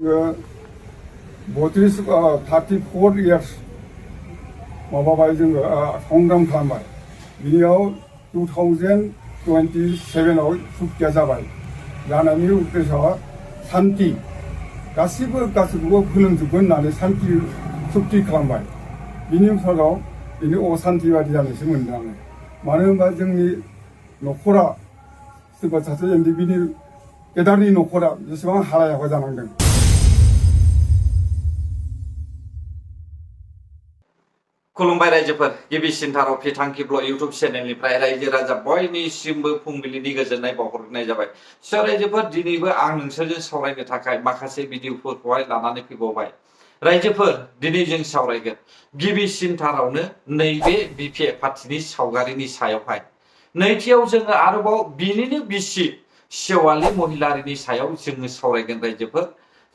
34 years माबाबाय जोङो संग्राम खालामबाय बिनियाव 2027 आव सुक्तिया जाबाय जानायनि उद्देश्यआ शान्ति गासिबोखौबो फोलोमजोबगोन होननानै शान्ति सुक्ति खालामबाय बिनि उनाव बिनि अशान्तिबादि जानायसो मोनदों आङो मानो होनबा जोंनि न'खरा सोरबा सासे एनडिबिनि गेदारनि न'खरा जेसेबां हालाय हाफाय जानांदों। खुलुमबाय रायजोफोर गिबिसिनथाराव फिथांखि ब्लग इउट्युब चेनेलनिफ्राय रायजो राजा बयनिसिमबो फुंबिलिनि गोजोननाय बावहरनाय जाबाय। स' रायजोफोर दिनैबो आं नोंसोरजों सावरायनो थाखाय माखासे भिडिअफोरखौहाय लानानै फैबावबाय। रायजोफोर दिनै जों सावरायगोन गिबिसिनथारावनो नैबे बिपिएफ पार्टिनि सावगारिनि सायावहाय। नैथियाव जोङो आरोबाव बिनिनो बिसि सेवालि महिलारिनि सायाव जोङो सावरायगोन रायजोफोर।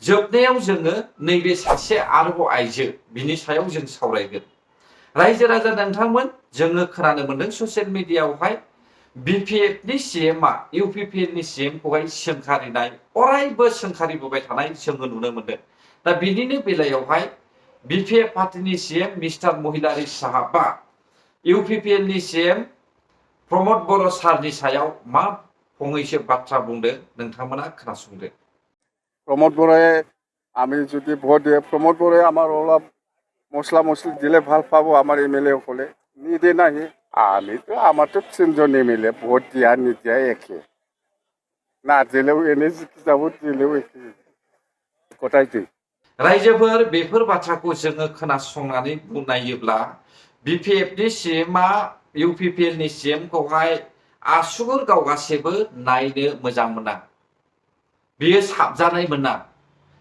जोबनायाव जोङो नैबे सासे आरोबाव आइजो बिनि सायाव जों सावरायगोन। रायजो राजा नोंथांमोन जोङो खोनानो मोनदों ससियेल मिडियायावहाय बिपिएफनि सीएमआ इउपिपिएलनि सीएमखौहाय सोंखारिनाय अरायबो सोंखारिबोबाय थानाय जोङो नुनो मोनदों। दा बिनिनो बेलायावहाय बिपिएफ पार्टिनि सीएम मिस्टार महिलारी साहाबा इउपिपिएलनि सीएम प्रमद बर' सारनि सायाव मा फंनैसो बाथ्रा बुंदों नोंथांमोना खोनासंदो। प्रमोद बराए আমি যদি ভোট দিয়ে প্রমোদ বরাই আমার ওলা মশলা মশলি দিলে ভাল পাবো আমার এমএলএ হলে নিদে নাহি আমি তো আমার তো 3 জন এমএলএ ভোট দিয়া নিতে একে না দিলেও এনে যাবো দিলেও একে কোথায় তুই रायजोफोर बेफोर बाथ्राखौ जोङो खोनासंनानै नायोब्ला बिपिएफनि सीएमआ इउपिपिएलनि सीएमखौहाय आसुगुर गावगासेबो नायनो मोजां मोना बियो साबजानाय मोना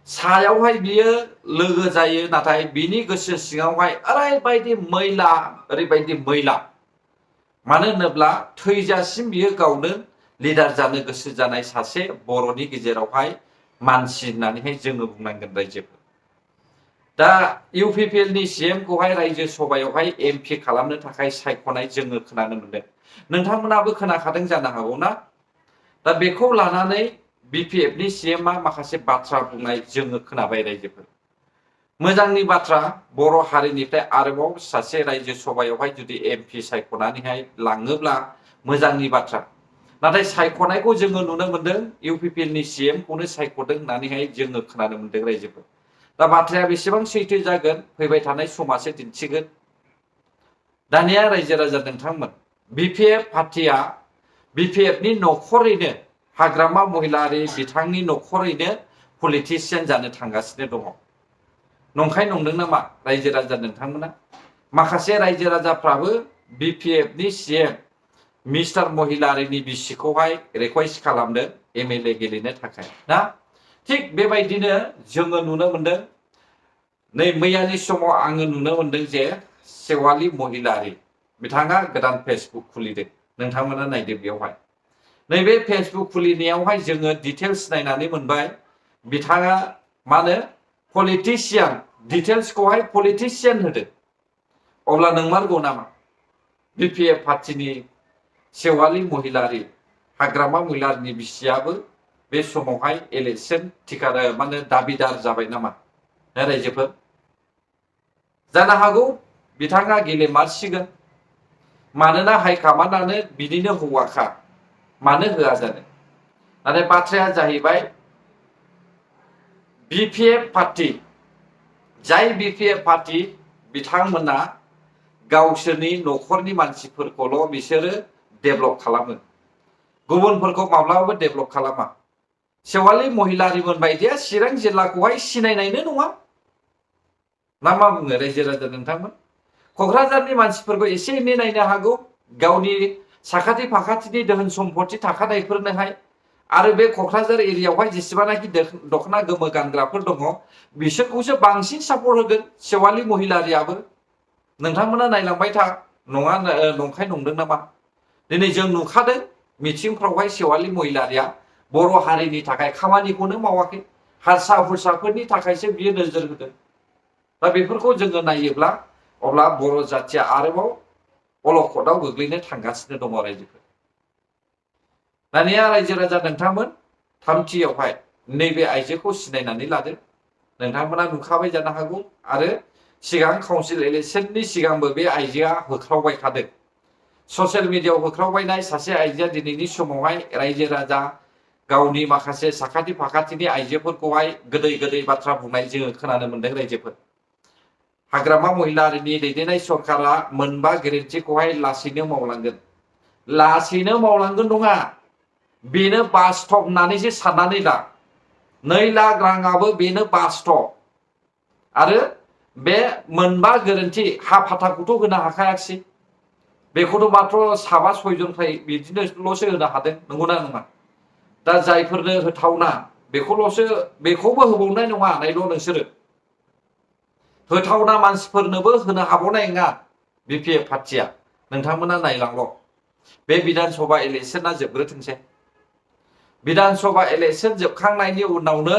सायावहाय बियो लोगो जायो नाथाय बिनि गोसो सिङावहाय ओरैबायदि मैला मानो होनोब्ला थैजासिम बियो गावनो लिडार जानो गोसो जानाय सासे बर'नि गेजेरावहाय मानसि होननानैहाय जोङो बुंनांगोन रायजोफोर। दा इउपिपिएलनि सीएमखौहाय रायजो सभायावहाय एमपि खालामनो थाखाय सायख'नाय जोङो खोनानो मोनदों। नोंथांमोनाबो खोनाखादों जानो हागौ ना? दा बेखौ लानानै बिपिएफनि सीएमआ माखासे बाथ्रा बुंनाय जोङो खोनाबाय रायजोफोर। मोजांनि बाथ्रा बर' हारिनिफ्राय आरोबाव सासे रायजो सभायावहाय जुदि एमपि सायख'नानैहाय लाङोब्ला मोजांनि बाथ्रा। नाथाय सायख'नायखौ जोङो नुनो मोनदों इउपिपिएलनि सीएमखौनो सायख'दों होननानैहाय जोङो खोनानो मोनदों रायजोफोर। दा बाथ्राया बेसेबां सैथो जागोन फैबाय थानाय समासो दिन्थिगोन। दानिया रायजो राजा नोंथांमोन बिपिएफ पार्टिया बिपिएफनि न'खरैनो हाग्रामा महिलारी बिथांनि न'खरैनो पलिटिशियान जानो थांगासिनो दङ। नंखाय नंदों नामा रायजो राजा नोंथांमोना? माखासे रायजो राजाफ्राबो बिपिएफनि सीएम मिस्टार महिलारीनि बिसिखौहाय रिक्वेस्ट खालामदों एमएलए गेलेनो थाखाय ना। थिग बेबायदिनो जोङो नुनो मोनदों नै मैयानि समाव आङो नुनो मोनदों जे सेवालि महिलारी बिथाङा गोदान फेसबुक खुलिदों। नोंथांमोना नायदो बेवहाय। नैबे फेसबुक खुलिनायावहाय जोङो डिटेल्स नायनानै मोनबाय बिथाङा मा होनो पलिटिशियान डिटेल्सखौहाय पलिटिशियान होदों। अब्ला नंमारगौ नामा बिपिएफ पार्टिनि सेवालि महिलारी हाग्रामा महिलारीनि बिसियाबो बे समावहाय इलेक्शन टिकार माने दाबिदार जाबाय नामा रायजोफोर? जानो हागौ बिथाङा गेलेमारसिगोन मानोना हाइकमान्डआनो बिनिनो हौवाखा मानो होआ जानो। नाथाय बाथ्राया जाहैबाय बिपिएफ पार्टी जाय बिपिएफ पार्टी बिथांमोना गावसोरनि न'खरनि मानसिफोरखौल' बिसोरो डेभेलप खालामो गुबुनफोरखौ माब्लाबाबो डेभेलप खालामा। सेवालि महिलारीमोन बायदिया चिरां जिल्लाखौहाय सिनायनायनो नङा ना मा बुङो रायजो राजा नोंथांमोन? क'क्राझारनि मानसिफोरखौ एसे एनै नायनो हागौ गावनि साखाथि फाखाथिनि दोहोन सम्पत्ति थाखानायफोरनोहाय आरो बे क'क्राझार एरियायावहाय जेसेबांनाखि दख'ना गोमो गानग्राफोर दङ बिसोरखौसो बांसिन सापर्ट होगोन सेवालि महिलारीयाबो। नोंथांमोना नायलांबाय था नङा नंखाय नंदों नामा? दिनै जों नुखादों मिथिंफ्रावहाय सेवालि महिलारीया बर' हारिनि थाखाय खामानिखौनो मावाखै हारसा हुरसाफोरनि थाखायसो बियो नोजोर होदों। दा बेफोरखौ जोङो नायोब्ला अब्ला बर' जाथिया आरोबाव अलखदाव गोग्लैनो थांगासिनो दङ रायजोफोर। दानिया रायजो राजा नोंथांमोन थामथियावहाय नैबे आइजोखौ सिनायनानै लादो नोंथांमोना नुखाबाय जानो हागौ आरो सिगां काउन्सिल इलेक्सननि सिगांबो बे आइजोआ होख्रावबाय थादों ससियेल मिडियायाव होख्रावबायनाय सासे आइजोआ दिनैनि समावहाय रायजो राजा गावनि माखासे साखाथि फाखाथिनि आइजोफोरखौहाय गोदै गोदै बाथ्रा बुंनाय जोङो खोनानो मोनदों रायजोफोर हाग्रामा महिलारिनि दैदेननाय सरकारा मोनबा गेरेन्टिखौहाय लासैनो मावलांगोन नङा बेनो बास्तब होननानैसो साननानै ला 2 लाख राङाबो बेनो बास्तब आरो बे मोनबा गेरेन्टि हा फाथाखौथ' होनो हाखायाखिसै बेखौथ' मात्र 7-6 जननिफ्राय बिदिनोल'सो होनो हादों नंगौना नङा दा जायफोरनो होथावना बेखौबो होबावनाय नङा नायल' नोंसोरो होथावना मानसिफोरनोबो होनो हाबावनाय नङा बिपिएफ पार्टिया नोंथांमोना नायलांल' बे बिधान सभा इलेक्सना जोबग्रोथोंसै बिधान सभा इलेक्सन जोबखांनायनि उनावनो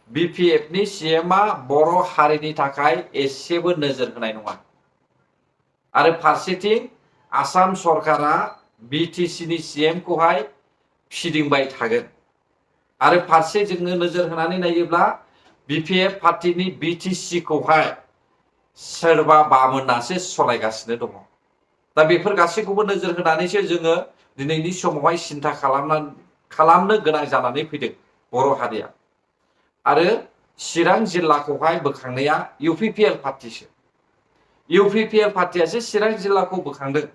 बिपिएफनि सीएमआ बर' हारिनि थाखाय एसेबो नोजोर होनाय नङा आरो फारसेथिं आसाम सरकारा बिटिसिनि सीएमखौहाय फिदिंबाय थागोन आरो फारसे जोङो नोजोर होनानै नायोब्ला बिपिएफ पार्टिनि बिटिसिखौहाय सोरबा बामोनासो सलायगासिनो दङ दा बेफोर गासैखौबो नोजोर होनानैसो जोङो दिनैनि समावहाय सिन्था खालामनो गोनां जानानै फैदों बर' हारिया आरो चिरां जिल्लाखौहाय बोखांनाया इउपिपिएल पार्टिसो इउपिपिएल पार्टियासो चिरां जिल्लाखौ बोखांदों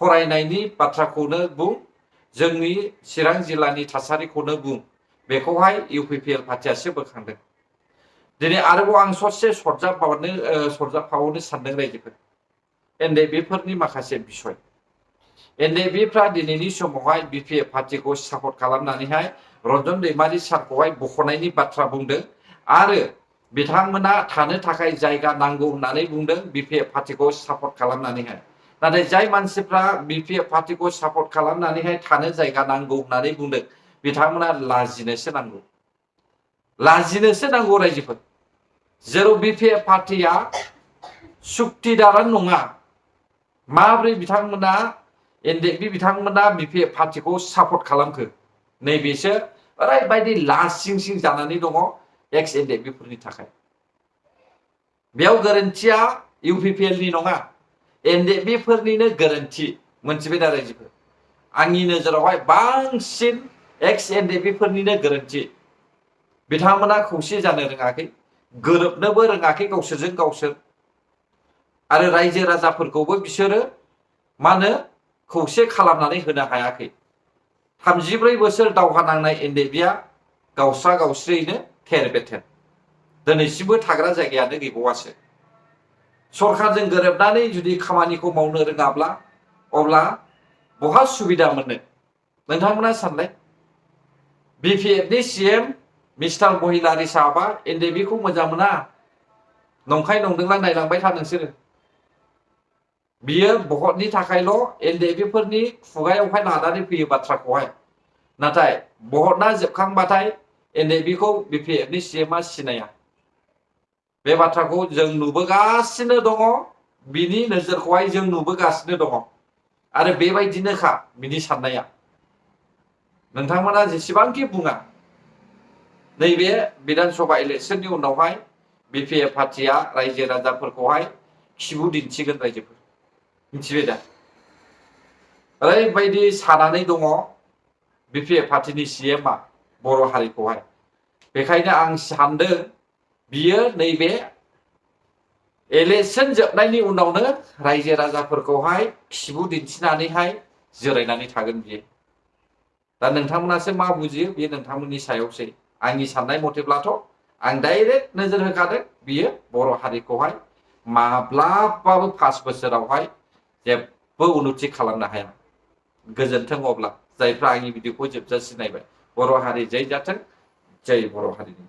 फरायनायनि बाथ्राखौनो बुं जोंनि चिरां जिल्लानि थासारिखौनो बुं बेखौहाय इउपिपिएल पार्टियासो बोखांदों दिनै आरोबाव आं ससे सरजाबफाबावनो सानदों रायजोफोर एनडिएफबिफोरनि माखासे बिसय एनडिएफबिफ्रा दिनैनि समावहाय बिपिएफ पार्टिखौ सापर्ट खालामनानैहाय रन्जन दैमारि सारखौहाय बख'नायनि बाथ्रा बुंदों आरो बिथांमोना थानो थाखाय जायगा नांगौ होननानै बुंदों बिपिएफ पार्टिखौ सापर्ट खालामनानैहाय नाथाय जाय मानसिफ्रा बिपिएफ पार्टिखौ सापर्ट खालामनानैहाय थानो जायगा नांगौ होननानै बुंदों बिथांमोना लाजिनोसो नांगौ रायजोफोर जेराव बिपिएफ पार्टिया सुक्तिदारानो नङा माब्रै बिथांमोना एनडिएफबि बिथांमोना बिपिएफ पार्टिखौ सापर्ट खालामखो नैबेसो ओरैबायदि लासिंसिं जानानै दङ एक्स एनडिएफबिफोरनि थाखाय बेयाव गोरोन्थिया इउपिपिएलनि नङा एनडिएफबिफोरनिनो गोरोन्थि मोनथिबाय दा रायजोफोर आंनि नोजोरावहाय बांसिन एक्स एनडिएफबिफोरनिनो गोरोन्थि बिथांमोना खौसे जानो रोङाखै गोरोबनोबो रोङाखै गावसोरजों गावसोर आरो रायजो राजाफोरखौबो बिसोरो खौसे खालामनानै होनो हायाखै 34 बोसोर दावहा नांनाय एनडिएफबिया गावस्रा गावस्रियैनो थेर बेथेर दिनैसिमबो थाग्रा जायगायानो गैबावासो सरकारजों गोरोबनानै जुदि खामानिखौ मावनो रोङाब्ला अब्ला बहा सुबिदा मोननो नोंथांमोना सानलाय बिपिएफनि सीएम मिस्टार महिलारि साहाबा एनडिएफबिखौ मोजां मोना नंखाय नंदोंला नायलांबाय था नोंसोरो बियो भटनि थाखायल' एनडिएफबिफोरनि खुगायावहाय लानानै फैयो बाथ्राखौहाय नाथाय भटना जोबखांबाथाय एनडिएफबिखौ बिपिएफनि सीएमआ सिनाया बे बाथ्राखौ जों नुबोगासिनो दङ बिनि नोजोरखौहाय जों नुबोगासिनो दङ आरो बेबायदिनोखा बिनि साननाया नोंथांमोना जेसेबांखि बुङा नैबे बिधान सभा इलेक्सननि उनावहाय बिपिएफ पार्टिया रायजो राजाफोरखौहाय खिबु दिन्थिगोन रायजोफोर मिथिबाय दा ओरैबायदि सानानै दङ बिपिएफ पार्टिनि सीएमआ बर' हारिखौहाय बेखायनो आं सानदों बियो नैबे इलेक्सन जोबनायनि उनावनो रायजो राजाफोरखौहाय खिबु दिन्थिनानैहाय जिरायनानै थागोन बियो दा नोंथांमोनासो मा बुजियो बेयो नोंथांमोननि सायावसै आंनि साननाय मथेब्लाथ' आं डाइरेक्ट नोजोर होखादों बियो बर' हारिखौहाय माब्लाबाबो 5 बोसोरावहाय जेबो उन्नति खालामनो हाया गोजोन्थों अब्ला जायफ्रा आंनि भिडिअखौ जोबजासिम नायबाय बर' हारि जै जाथों जै बर' हारिनि